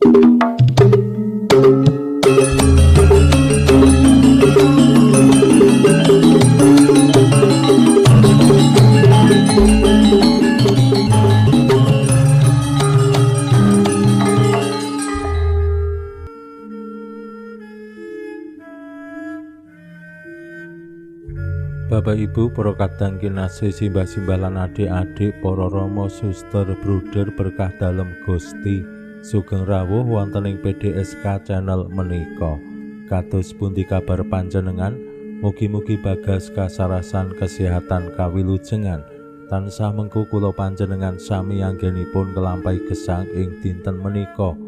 Bapak Ibu, para kadang kinasih, simbah-simbah lan adik-adik, para rama, suster, bruder berkah dalem Gusti, sugeng rawuh wonten ing PDSK channel menika. Kados pundi kabar panjenengan? Mugi-mugi bagas kasarasan kesehatan kawilujengan. Tansah mengku kula panjenengan sami anggenipun nglampahi gesang ing dinten menika.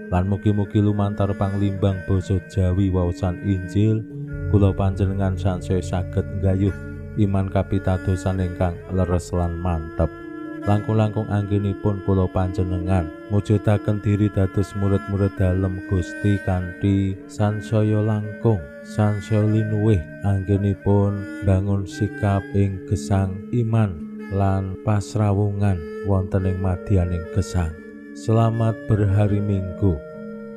Lan mugi-mugi lumantar panglimbang basa Jawi waosan Injil kula panjenengan sansaya saged nggayuh iman kapitadosan ingkang leres lan mantep. Langkung-langkung anggenipun kula panjenengan mujudaken diri dados murid-murid dalem Gusti kanthi sansaya langkung, sansaya linuwih anggenipun bangun sikap ing gesang iman lan pasrawungan wonten ing madyaning gesang. Selamat berhari Minggu.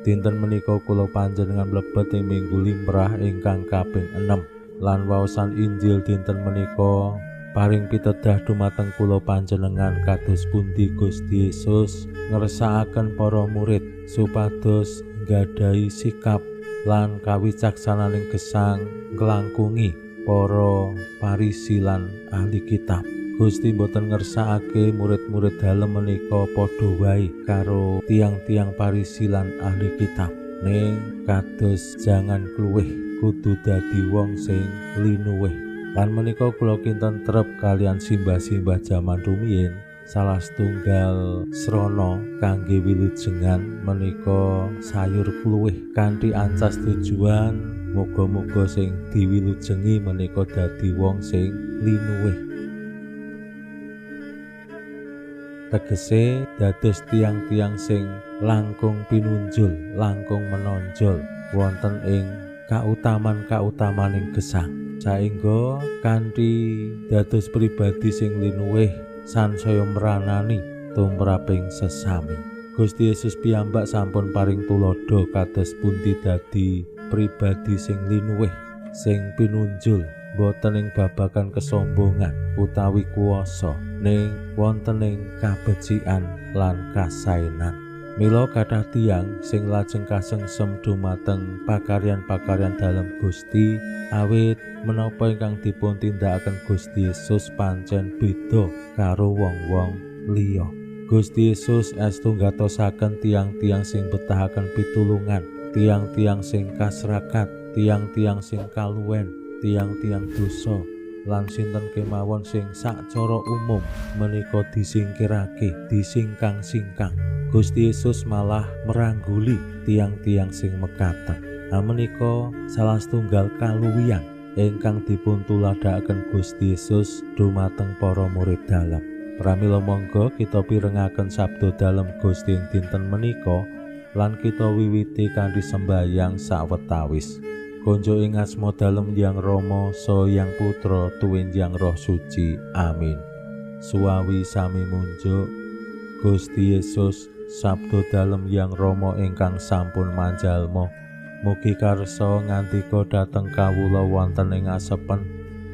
Dinten menika kula panjenengan mlebet ing Minggu Limrah ingkang kaping 6 lan waosan Injil dinten menika paring pitedah dumateng kula panjenengan kados pundi Gusti Yesus ngersakaken para murid supados nggadahi sikap lan kawicaksananing gesang nglangkungi para Parisi lan ahli kitab. Gusti mboten ngersakake murid-murid dalem menika padha wae karo tiang-tiang Parisi lan ahli kitab. Ning kados jangan kluwih kudu dadi wong sing linuwih. Lan menika kula kinten trep kalian simbah-simbah jaman rumiyin. Salah setunggal srana kangge wilujengan menika sayur kluwih kanthi ancas tujuan muga-muga sing diwilujengi menika dadi wong sing linuwih. Tegese dados tiang-tiang sing langkung pinunjul, langkung menonjol wonten ing kautaman-kautamaning gesang. Saengga kanthi dados pribadi sing linuwih sansaya mranani tumraping sesami. Gusti Yesus piyambak sampun paring tuladha kados pundi dadi pribadi sing linuwih, sing pinunjul boten ing babagan kesombongan utawi kuwasa, ning wonten ing kabecikan lan kasaenan. Mila kathah tiyang sing lajeng kasengsem dumateng pakaryan-pakaryan dalem Gusti awit menapa ingkang dipun tindakaken Gusti Yesus pancen beda karo wong-wong liya. Gusti Yesus estu nggatosaken tiang-tiang sing betahaken pitulungan, tiang-tiang sing kasrakat, tiang-tiang sing kaluwen, tiang-tiang dosa lan sinten kemawon sing sacara umum menika disingkirake, disingkang-singkang. Gusti Yesus malah merangguli tiang-tiang sing mekaten. Nah, menika salah setunggal kaluwihan ingkang dipun tuladhakaken Gusti Yesus dumateng para murid dalem. Pramila monggo kita pirengaken sabda dalem Gusti ing dinten menika lan kita wiwiti kanthi sembayang sawetawis. Konjo ing asma dalem Hyang Rama, saha Hyang Putra, tuwin Hyang Roh Suci. Amin. Suwawi sami munjuk Gusti Yesus, sabda dalem Hyang Rama ingkang sampun manjalma. Mugi karsa ngandika dhateng kawula wonten ing asepen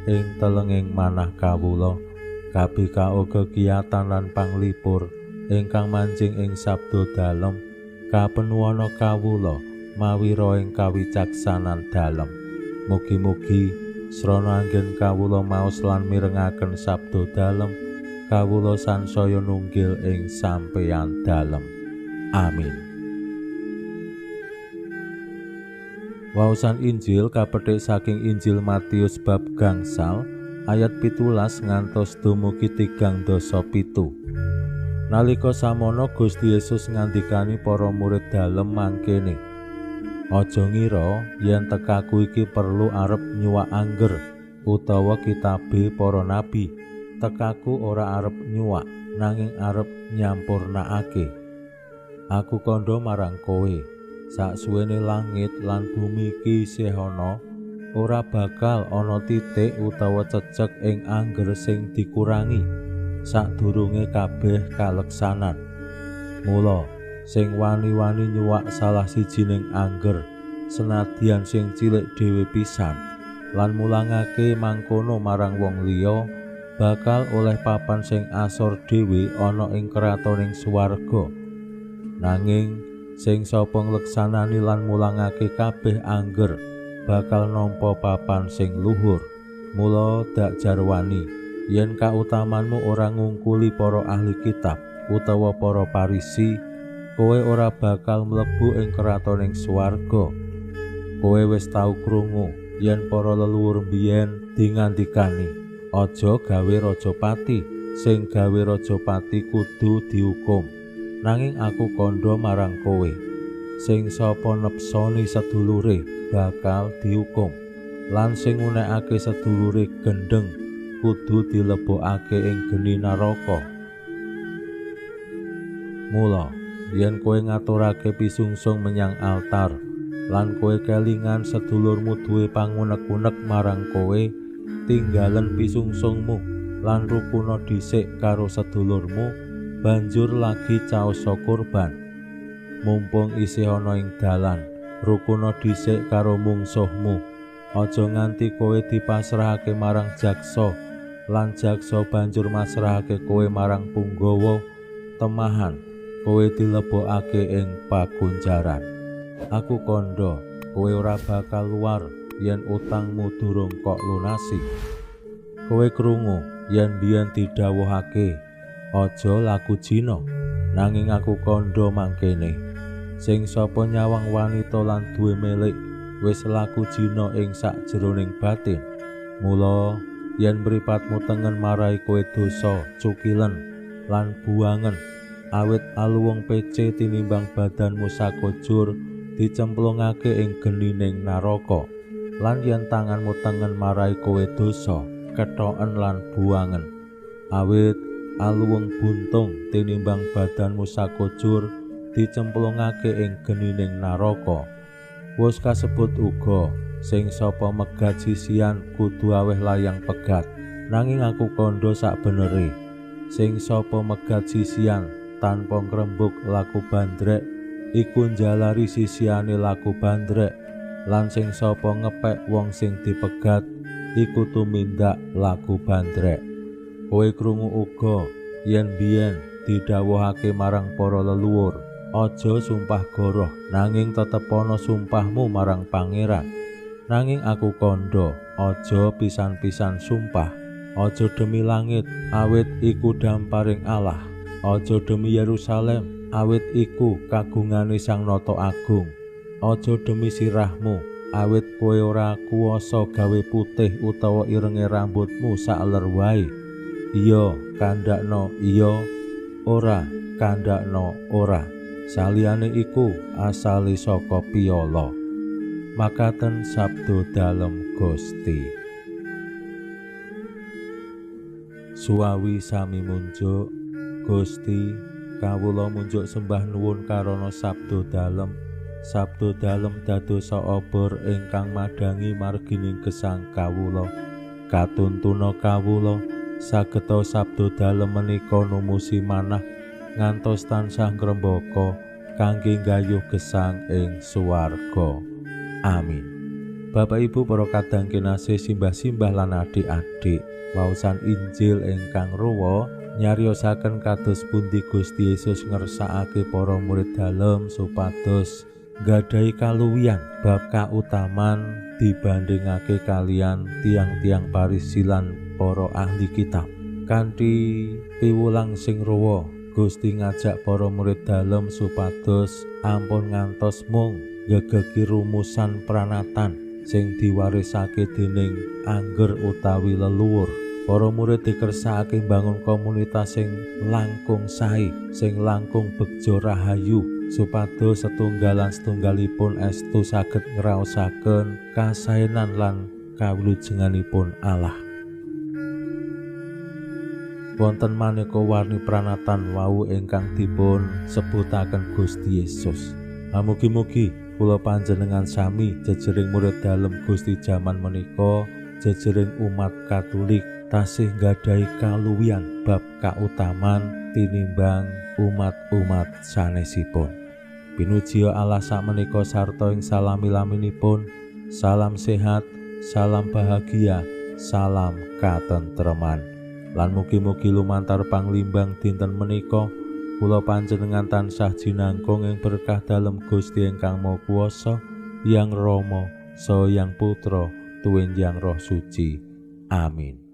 ing telenging manah kawula. Kabikao kegiatan lan panglipur ingkang manjing ing sabda dalem kapenuwana kawula mawira ing kawicaksanan dalem. Mugi-mugi srana anggen kawula maos lan mirengaken sabda dalem, kawula sansaya nunggil ing sampeyan dalem. Amin. Waosan Injil kapethik saking Injil Matius bab 5 ayat 17 ngantos dumugi 37. Nalika samono Gusti Yesus ngandikani para murid dalem mangkene: Aja ngira yen tekaku iki perlu arep nyuwak angger utawa kitabe para nabi. Tekaku ora arep nyuwak, nanging arep nyampurnakake. Aku kandha marang kowe, saksuwene langit lan bumi iki isih ana, ora bakal ana titik utawa cecek ing angger sing dikurangi sadurunge kabeh kaleksanan. Mula Sing wani-wani nyuwak salah sijining angger senadyan sing cilik dhewe pisan lan mulangake mangkono marang wong liya bakal oleh papan sing asor dhewe ana ing kratoning swarga. Nanging sing sapa ngleksanani lan mulangake kabeh angger bakal nampa papan sing luhur. Mula dak jarwani yen kautamanmu ora ngungkuli para ahli kitab utawa para Parisi, kowe ora bakal mlebu ing kratoning swarga. Kowe wis tau krungu yen para leluhur biyen dingandikani, aja gawe raja pati, sing gawe raja pati kudu dihukum. Nanging aku kandha marang kowe, sing sapa nepsoni sedulure bakal dihukum, lan sing ngunekake sedulure gendheng kudu dilebokake ing geni neraka. Mula yen kowe ngaturake pisungsung menyang altar lan kowe kelingan sedulurmu duwe pangunek-unek marang kowe, tinggalen pisungsungmu lan rukuna dhisik karo sedulurmu, banjur lagi caosa kurban. Mumpung isih ana ing dalan, rukuna dhisik karo mungsuhmu. Aja nganti kowe dipasrahake marang jaksa lan jaksa banjur masrahake kowe marang punggawa temahan, kowe dilebokake ing pakunjaran. Aku kandha, kowe ora bakal luar yen utangmu durung kok lunasi. Kowe krungu yen biyen didhawuhake, aja laku jina. Nanging aku kandha mangkene, sing sapa nyawang wanita lan duwe milik wis laku jina ing sakjroning batin. Mula yen mripatmu tengen marai kowe dosa, cukilen lan buangen, awit aluwung pece tinimbang badanmu sakojur dicemplungake ing genining neraka. Lan yen tanganmu tengen marai kowe dosa, kethoken lan buangen, awit aluwung buntung tinimbang badanmu sakojur dicemplungake ing genining neraka. Wis kasebut uga, sing sapa megat sisian kudu aweh layang pegat. Nanging aku kandha sakbenere, sing sapa megat sisian tanpa ngrembug laku bandrek iku njalari sisiane laku bandrek, lan sing sapa ngepek wong sing dipegat iku tumindak laku bandrek. Kowe krungu uga yen biyen didhawuhake marang para leluhur, aja sumpah goroh, nanging tetepana sumpahmu marang Pangeran. Nanging aku kandha, aja pisan-pisan sumpah, aja demi langit, awit iku damparing Allah, aja demi Yerusalem, awit iku kagungane Sang Nata Agung, aja demi sirahmu, awit kowe ora kuwasa gawe putih utawa irenge rambutmu saler wae. Iya kandhakno iya, ora kandhakno ora. Saliyane iku asale saka piyala. Makaten sabda dalem Gusti. Suwawi sami munjuk Gusti, kawula munjuk sembah nuwun karana sabda dalem. Sabda dalem dadosa obor ingkang madhangi margining gesang kawula. Katuntuna kawula sageta sabda dalem menika numusi manah ngantos tansah ngrembaka kangge nggayuh gesang ing swarga. Amin. Bapak Ibu para kadang kinasih, simbah-simbah lan adik-adik, waosan Injil ingkang ruwa nyariosaken kados pundi Gusti Yesus ngersakake para murid dalem supados nggadahi kaluwihan bab kautaman dibandingake kalian tiang-tiang Parisi lan para ahli kitab. Kanthi piwulang sing ruwa, Gusti ngajak para murid dalem supados ampun ngantos mung gegegi rumusan pranatan sing diwarisake dening angger utawi leluhur. Para murid dikersakake mbangun komunitas sing langkung sae, sing langkung begja rahayu, supados setunggalan setunggalipun estu saged ngraosaken kasaenan lan kawilujenganipun Allah. Wonten maneka warni pranatan wau ingkang dipun sebutaken Gusti Yesus. Mugi-mugi kula panjenengan sami jejering murid dalem Gusti jaman menika, jejering umat Katolik tasih nggadahi kaluwihan bab kautaman tinimbang umat-umat sanesipun. Pinuji Allah sakmenika sarta ing salami-laminipun. Salam sehat, salam bahagia, salam katentreman. Lan mugi-mugi lumantar panglimbang dinten menika kula panjenengan tansah jinangkung ing berkah dalem Gusti ingkang Maha Kuwasa, Yang Rama, saha Yang Putra, tuwin Yang Roh Suci. Amin.